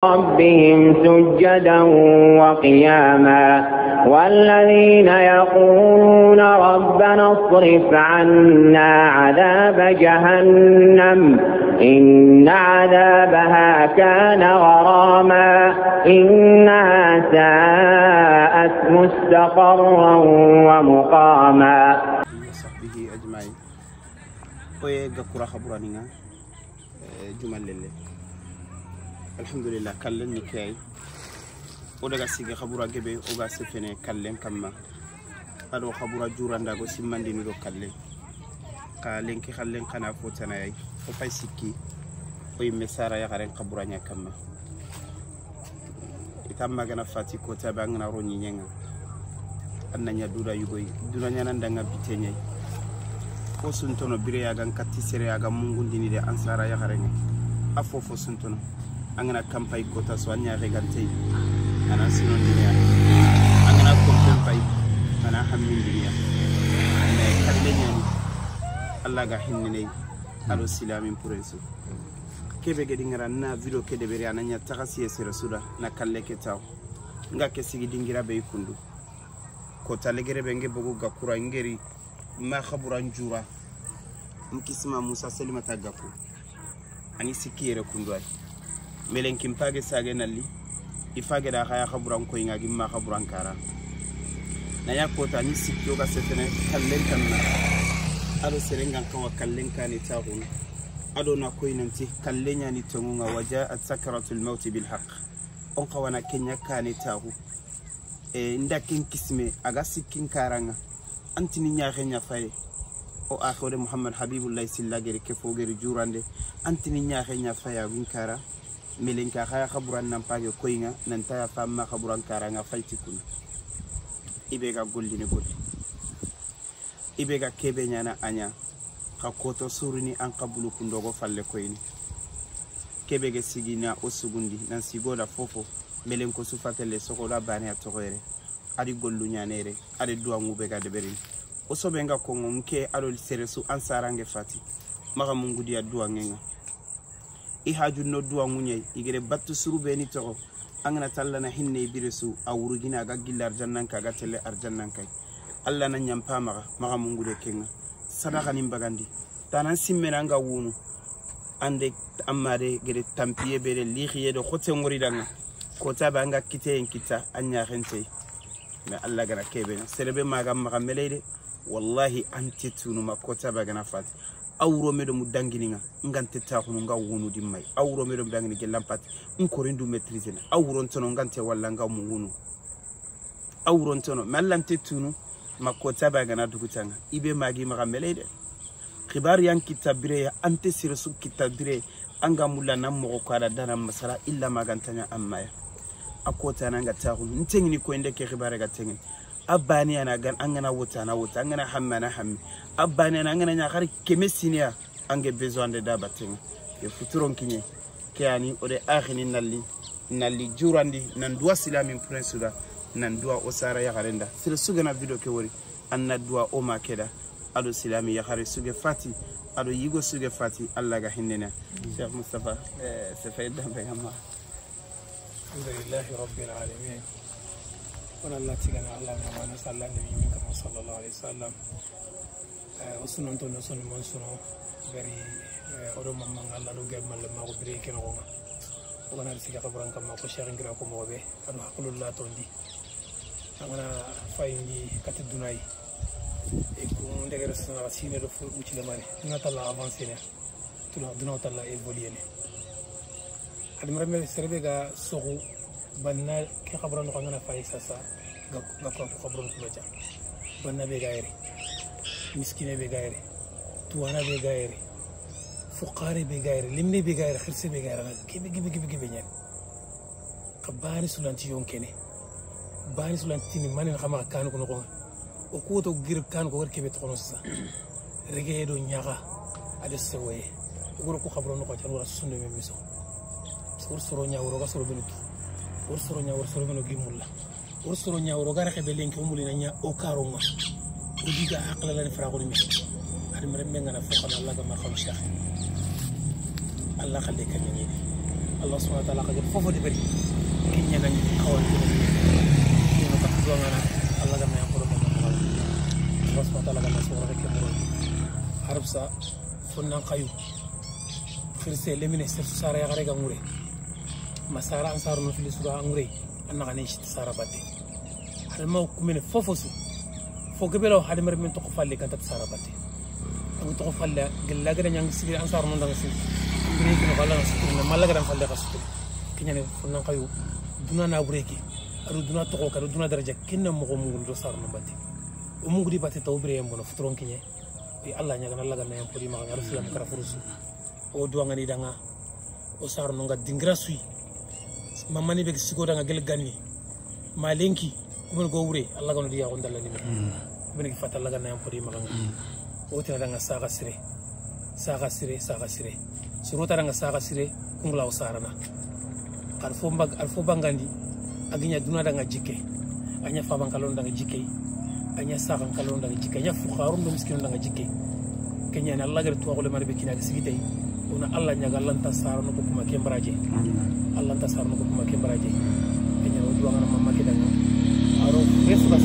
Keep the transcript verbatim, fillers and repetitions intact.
ربهم سجدا وقياما. والذين يقولون ربنا اصرف عنا عذاب جهنم إن عذابها كان غراما. إنها ساءت مستقرا ومقاما. وصحبه أجمعين. Oye ga kura xaburani ŋa, eh, juma lelle. Alhamdulillah, kallen ni ke yi. O daga sigi xabura gebe, o ga sefene kallen kamma. A do xabura juranda go simmandini do kallen. Xa lenki xallen xana fo tana yi. Fo fay sikki. O yimme sara yaxaren xabura ɲa kamma. I ta ma gana fati kota be an gana ro ɲiɲen ŋa. An na ɲa duda yugo yi, duna ɲaana n da ŋa bite ɲa yi. Fo suntono bire ya ga n katti sere ya ga mungundini de an sara yaxaren ŋa. A fo fo suntono. An gana kampay kota su an ɲaxe gante yi. A na sinondini ya. An gana kompen pay. A na hammindini ya. Mais kalle ɲaani. Alla ga hinnene yi. A do silamin purensu. Kebe gedi ŋara na video ke deberi a na ɲa taxasiye sere su da na kalle ke taw. N ga ke sigi dingira be yi kundu. Kota legere be n ge bogu ga kura n geri ma xaburan jura. N kisima Musa Selimata Gaku. A ni sikki yere kundu ay. Melenkin page sage nalli. I fage da xaya xaburan koyi ŋa gi ma xaburan kara. Na ya kota ni sikki o ga sefene kallen kanna. A do sere n ga n kawa kallen kane taxunu. A do na koyi nanti kallen ɲaani tonŋu ŋa wa ja'at sakaratul mawti bil haqq. O n xawa na ke ɲa kane taxu. E, n da ken kisime, a ga sikkin kara ŋa. An ti ni ɲaxe ɲa faye. O axe o de Muhammad Habibullahi Silla geri ke fo geri jurande. An ti ni ɲaxe ɲa faye a gin kara. Melenka xaya xaburan nan page koyi ŋa, nan ta ya fa ma xaburan kara ŋa fayti kun. I be ga gollini golli. I be ga kebe ɲaana a ɲa, xa koto surini an xa bulu kundogo falle koyini. Kebe ge sigi na o sugundi, nan sigo da fofo, melenko su fatelle soxo da bane a toxoyere, a di gollu ɲanere, a di duwanŋu be ga deberini. O sobe n ga konŋo n ke a do sere su an sarange fati, maxa mungudiya duwanŋe ŋa. I haju no duwanŋu ɲa yi, i gere battu suru be ni toxo, An ga na ti Alla na hinne i bire su, a wurugina, a ga gilla arjannan ka, a ga telle arjannan kay. Alla na ɲampa maxa, maxa mungude ke ŋa. Sadaxa ni n bagandi. Tanan simmena an ga wunu. An de amma de gede tampiye be de lixiye do xote ŋori da ŋa. Kota be an ga kiteyen kita, an ɲaxentey. Mais Alla ga na kebe ŋa. Sere be maxa maxa meley de. Wallahi, an te tunu ma kota be ga na fati. A wuro me do mu dangini ŋa. N ga nte taxunu n ga wunu di may. A wuro me do mu dangini gellan pati. N korin du maîtriser na. A wuron tono n ga nte walla n ga mu wunu. A wuron tono. Mais Alla nte tunu ma kota be ga na duguta ŋa. I be magi maxa meley de. Xibaru yan kita bire ya, an te sere su kita bire. An ga mulla nan moxo ko a da dana masala illa ma ga nta ɲa an ma ya. A kota na n ga taxunu. N tengini ko inde ke xibare ga tengini. A bani ana gan an ga na wota na wota, an ga na hamme ana hamme. A bani ana an ga na ɲa xari keme siniya. An ge besoin de da batten ŋa. Ke futuron kiɲe. Ke ani o de axini nalli, nalli jurandi, nan duwa silamin prince da, nan duwa o sara yaxaren da. Sere su ga na video ke wori, an na duwa o ma ke da. A do silami yaxare su ge fati, a do yigo su ge fati, Alla ga hinnena. Cheikh Moustapha, eh, c'est fait dambe gama. Alhamdulillahi Rabbil Alamin. Wala Alla tigana Alla ma mana sallan nabi min kama sallallahu alaihi wasallam. Eh, o sunan to no sunu mon suno beri, eh, o do mamma ngalla do gem malle ma ko bire ke no ŋa. O ga na sigi xaburan kamma ko Cheikh ngira ko mo be a do hakulullah tondi. An ga na fayindi kati dunay. E ko ndegere sunu sine do fu ucile mane. Duna talla avancer ne. Duna, duna talla évoluer ne. Hadamaren sere be ga soxu banna ke xaburan noxo an ga na fayi sasa ga, ga ko xaburan ku ja. Banna be ga yere. Miskine be ga yere. Tuwana be ga yere. Fuqare be ga yere. Limne be ga yere. Xirse be ga yere. Kebe, kebe, kebe, kebe ɲa. Xa bani sulanti yonkene. Bani sulanti ni manen xa ma xa kanu ko noxo. O ku to gir kanu ko wor kebe toxono sa. Rege do ɲaxa. A de sewoye. O goro ku xabro noxo can wara sunde me miso. Wor soro ɲa woro ga soro benu tu. Wor soro ɲa wor soro benu gimulla. Wor soro ɲa woro ga rexe be lenki o mulina ɲa o karo ŋa. O diga haqla la ni fara ko ni me. Hadamaren be ga na fo xana Alla ga ma xalu Cheikh. Alla xalle ka ɲaŋi. Allah subhanahu wa ta'ala xa ga fofo deberi. Ken ɲa na ni xawan ni. Ken ɲa ka duwa ŋa na. Allah ga na ya ko do. Allah subhanahu wa ta'ala ga na so ra ke mo. Arabsa fonnan xayu. Xirse lemine sere su sara yaxare ga ŋure. Ma sara an sara no fili sura ŋure. An na ga ne siti sara batte. Hadama kumene fofo su. Fo kebe law hadama remen toxo falle kan ta sara batte. An toxo falle gella gada ɲang sigi an sara no ndanga su. Bire kino xalla na suturna malla gada falle ka sutur. Ken ɲa ne fonnan xayu. Duna na bureke. Ado duna toxo ka do duna daraja ken na moxo mungu do sara no batte. O mungu di batte taw bire yambono futuron ken ɲa. E Allah ɲa ga na Allah ga na yan podi ma ga Islam kara furusu. O duwa ŋa ni danga. O sara no nga dingira suyi. Mamani be sigo danga gel ganni. Malenki. Kumen go wure Allah ga no diya gonda la ni. Kumen ki fata Allah ga na yan podi ma ga. O tira danga saga sire. Saga sire, saga sire. Suro ta danga saga sire. Kungla o sarana. Alfo bangandi. A giɲa duna danga jikke. A ɲa faban kalon danga jikke. A ɲa saxan kalon danga jikke. A ɲa fuxarun do miskinun danga jikke. Ken ɲa ni Allah gere tuwa gole mari be kina ga sigi tay. Ona Allah ɲa ga Allah nta sara no ko kuma ken baraje. Allah nta sara no ko kuma ken baraje. Ken ɲa ni o duwa ŋa na mamma ke danga. Aro resu ba